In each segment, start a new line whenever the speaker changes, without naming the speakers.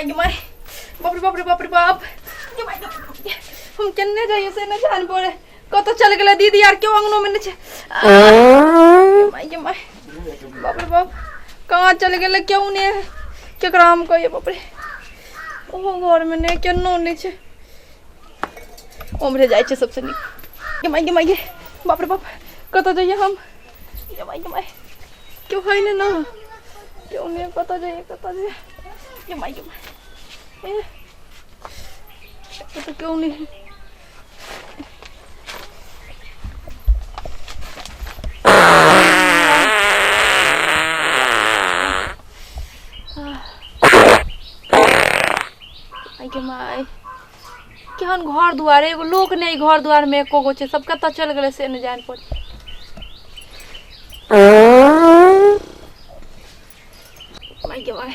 My गे my, बाप रे बाप रे बाप रे बाप, गे my गे, हम केने जाइए से नहि जान पड़े। कतऽ चल गेलै दीदी आर? केओ अंगनो मे नहि छै। गे my गे my, बाप रे बाप, कहाँ चल गेलै? केओ नहि है। केकरा हम कहिए? बाप रे, ओहो घरमे नहि, केनो नहि छै। उम्हरे जाइ छै सबसँ नीक। गे my गे my गे, बाप रे बाप, कतऽ जइए हम? गे my गे my, केओ है नहि ने, केओ नहि। कतऽ जइए, कतऽ जइए? गे my गे my, ए एतऽ तऽ केओ नहि है। गे my, केहन घर दुआर, एगो लोक नहि घर दुआरमे एको गो छै। सब कतऽ चलि गेलै से नहि जानि पड़ै। My गे my,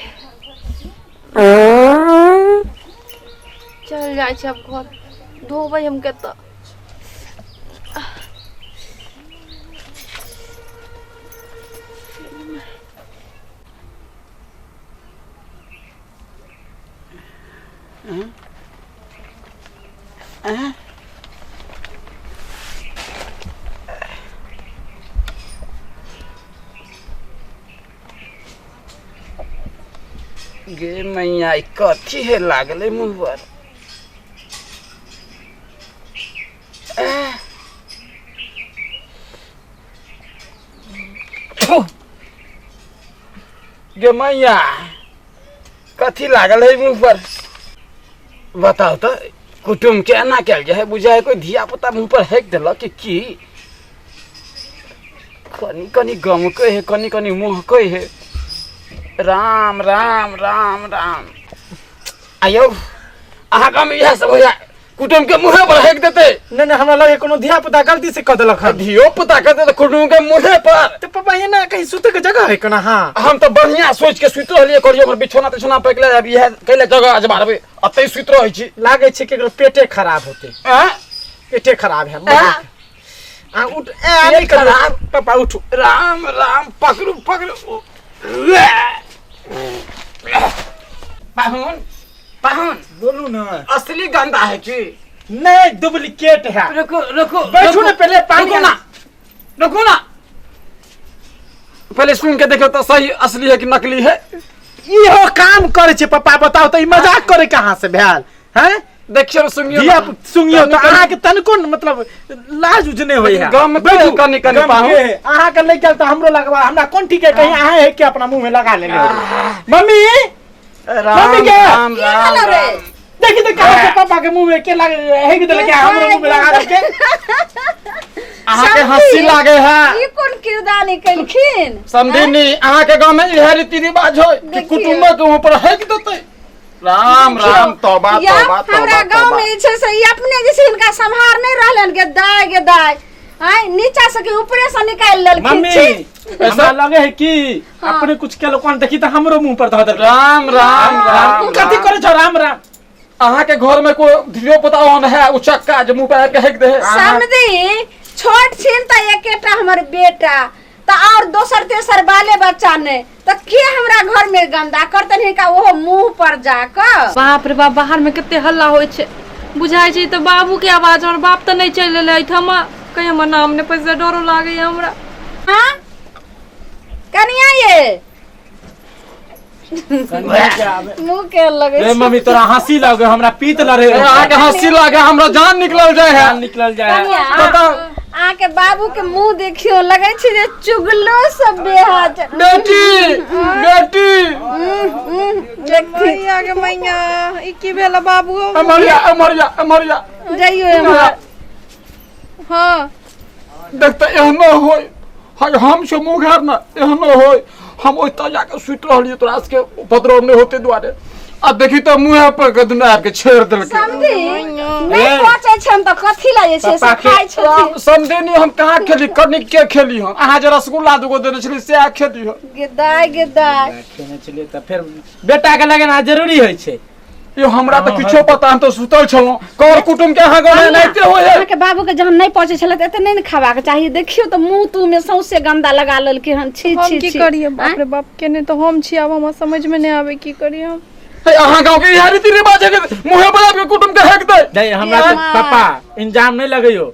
चल जाइ छै आब घर, धोबै हम कतऽ?
गे मैया, ई कथी हे लागलै मुँह पर? गे मैया, कथी लागल है मुँह पर? बताउ तऽ, कुटुम के एना कयल जाइ है? बुझाइ कोई धिया पुता मुँह पर हेक देलक कि की। कनी कनी गमकै है, कनी कनी महकै है। राम राम राम राम। आयौ, अहाँ गाँवमे इएह सब होइया? कुटुम के मुँहे पर हेक देतै?
नहि नहि, हमरा लगे कोनो धिया पुता गलती से कऽ देलक हन।
धियो पुता कर देतै कुटुम के मुँहे पर?
तऽ पापा, एना कहीं सुते के जगह है कोना? हाँ,
हम तऽ बढ़िया सोचि के सुति रहलियै, करियो हमर बिछौना तिछौना पकि ले, अब इएह कैले जगह अजमारबै, अतै सुति रहै छी।
लागे छै केकरो पेटे खराब होते।
आँय?
पेटे खराब है।
आँय?
आ उठ, ए नहीं खराब, पापा उठू।
राम राम, पकड़ू पकड़ू। पाहुन, पाहुन।
बोलू ना।
असली गंदा है की?
नहीं, डुप्लीकेट है।
रुको रुको।
बैठू ना पहले, पानी।
रुको ना, रुको ना, पहले सुन के देखो तो सही, असली है कि नकली है।
इहो काम करे छै पापा, बताओ तऽ ई मजाक करे कहाँ से भेल हैं?
देखियो, सुनियो।
धिया सुनियो तऽ,
कनी-
अहाँके तनिको न मतलब लाज उज नहि होइया।
गम के
बैठू।
कनी कनी
गम
पाहुन।
के है। अहाँके नहि गेल तऽ हमरो लगवा, हमरा कोन ठीक है, कहीं अहाँ है कि अपना मुंह में लगा लेने होबै। मम्मी,
राम
मम्मी के
राम
की
राम
भेलो रे?
राम।
देखी तऽ कहाँ से पापा के मुंह में के लगे हेक देलकै, हमरो मुंह में लगा देलकै।
अहाँके हंसी लागे है?
ई कोन किरदानी केलखिन?
समधिनी, अहाँके गाँव में इहे रीति रिवाज होय कि
देखियौ।
कुटुम्ब के ऊपर हेक देतै? राम राम, तौबा
या
तौबा
हमरा
तौबा
गांव
तौबा।
में जे छै से ई अपने जे छै हिनका सम्हार नहि रहलनि। गे दाय, गे दाय, आँय, नीचा से कि ऊपरे से निकालि लेलखिन?
मम्मी
छी।
हमरा लगे है कि अपने कुछ केलो, कोन देखी तऽ हमरो मुंह पर धऽ देलकै।
राम राम राम।
कथी करे छौ राम राम?
अहाँके घर में कोई धियो पुता ओहन है उचक्का जे मुंह पर आबि के हेक दे है?
समधी, छोट छिन तऽ एकेटा हमर बेटा तऽ और दोसर तेसर बाले बच्चा नहि, तऽ के हमरा घर में गंदा करतन हिनका, ओहो मुंह पर जाकऽ?
बाप रे बाप, बाहर में कते हल्ला होइ छै। बुझाइ छै ई तऽ बाबू के आवाज। हमर बाप तऽ नहि चलि एलै एहिठाम, कहीं हमर नाम नहि पैसा, डरो लागैया हमरा।
हाँ कनिया, ये मुंह के लगे
रे मम्मी, तोरा हंसी लगे, हमरा पीत लड़े।
अहाँके हंसी लागे, हमरा जान निकलल जाय है।
जान निकलल जाय है।
कनिया,
बताउ।
अहाँके बाबू के मुंह देखियो, लगे छै जे चुगलो सब बेहद।
बेटी, बेटी।
देखी।
मैया के मैया, ई की भेल बाबू?
अमरिया, अमरिया, अमरिया।
जइयो एम्हर।
हाँ।
देखते एहनो होय हाय, हम से मुँह घर न एहनो होय। हम ओतऽ जाके सुति रहलियै, तोरा सबके उपद्रव नहि होते दुआरे, आ देखी तऽ मुँहे पर के दुनू आबि के छेड़ देलकै।
समझी नहि पचै छनि तऽ कथी लए जे छै से
पप्पा के-
खाइ छथिन?
समधिनी, हम कहाँ खेली? कनिक के खेली हम? अहाँ जे रसगुल्ला दूगो देने छली सएह खेली हम।
गे दाय, गे दाय।
खेने छलियै तऽ फेर बेटा के लगेना जरूरी होइ छै।
यो हमरा तऽ किछो पता, हम तऽ सुतल छलहुँ। कर कुटुम के अहाँ गाँव एनाहिते होय है?
अहाँके बाबू के जहन नहि पचै छलै तऽ एते नहि ने खेबाक चाही। देखियौ तऽ मुँह तूह मे सौंसे गंदा लगा लेलकै हन। छी
हम
छी
की
छी।
करिए? बाप रे बाप, केने तऽ हम छी। आब हमरा समझ में नहीं आवे की करिए हम।
हे अहाँ गांव के इएह रीति रिवाज है कि मुँहे पर आबि के कुटुम के हेक दे।
नहीं, हमरा तो पापा इंजाम नहीं लगैयो,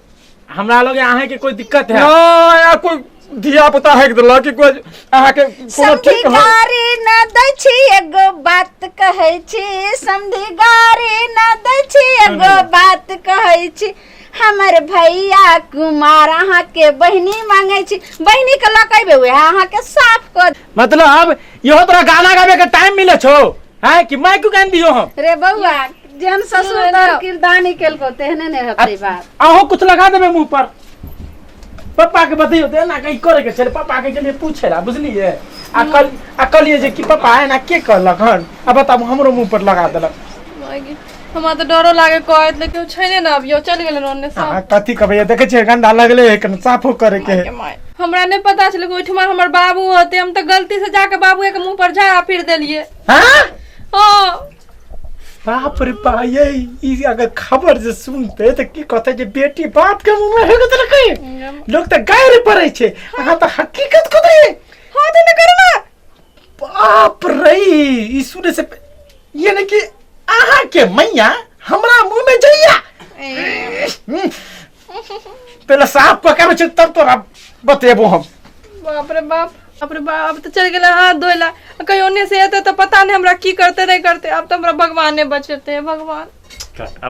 हमरा लगे अहाँ के कोई दिक्कत है?
नहीं, आ कोई धिया पुता हेक देलक कि कोई अहाँ के कोनो
समधी
ठीक हो।
गारी न दै छी एगो बात कहै छी, समधी गारी न दै छी एगो बात कहै छी, हमर भैया कुमार अहाँ के बहिनी मांगै छी, बहिनी के लऽ के अयबै वएह अहाँ के साफ कऽ।
मतलब इहो तोरा गाना गाबे के टाइम मिले छौ है कि माइक गान दियो हम?
रे बौआ, जेहन ससुर तोहर किरदानी केलको तेहने ने हेतै बात।
अहो कुछ लगा देबे मुंह पर। पप्पा के बतैयो तऽ एना कहीं करे के छलै, पप्पा के गेलियै पूछे ला, बुझलियै? आ कल आ कहलियै जे कि पप्पा एना के कहलक हन, आ बताबू हमरो मुंह पर लगा देलक।
हमरा तऽ डरो लागे कहैत, लेकिन छै ने अभियो चलि गेलै ओन्ने सब।
अहाँ कथी कहबै, देखै छियै गंदा लगले है, कने साफो करे के है।
हमरा नहि पता छलै कि ओहिठमा हमर बाबू होते, हम तऽ गलती से जाके बाबूए के मुंह पर झाड़ा फिर देलियै।
हाँ?
हाँ।
बाप रे बा, ये ई अगर खबर जे सुनते तऽ की कहते जे बेटी बाप के मुंह में हेग देलकै। लोग तऽ गारि पड़ै छै, अहाँ तऽ हकीकत कह।
हाँ तऽ नहि करू ना।
बाप रे, ई सुने से यानी कि अहाँ के मैया हमरा मुंह में जइया। पहले साफ कऽ के आबै छै तब तोरा बतेबो हम।
बाप रे बाप, बाप रे बाप, अब तऽ चलि गेलै हाथ धोइ ला, कहीं ओन्ने से एतै तऽ पता नहि हमरा की करतै नहि करतै। आब तऽ हमरा भगवाने बचेतै, भगवान।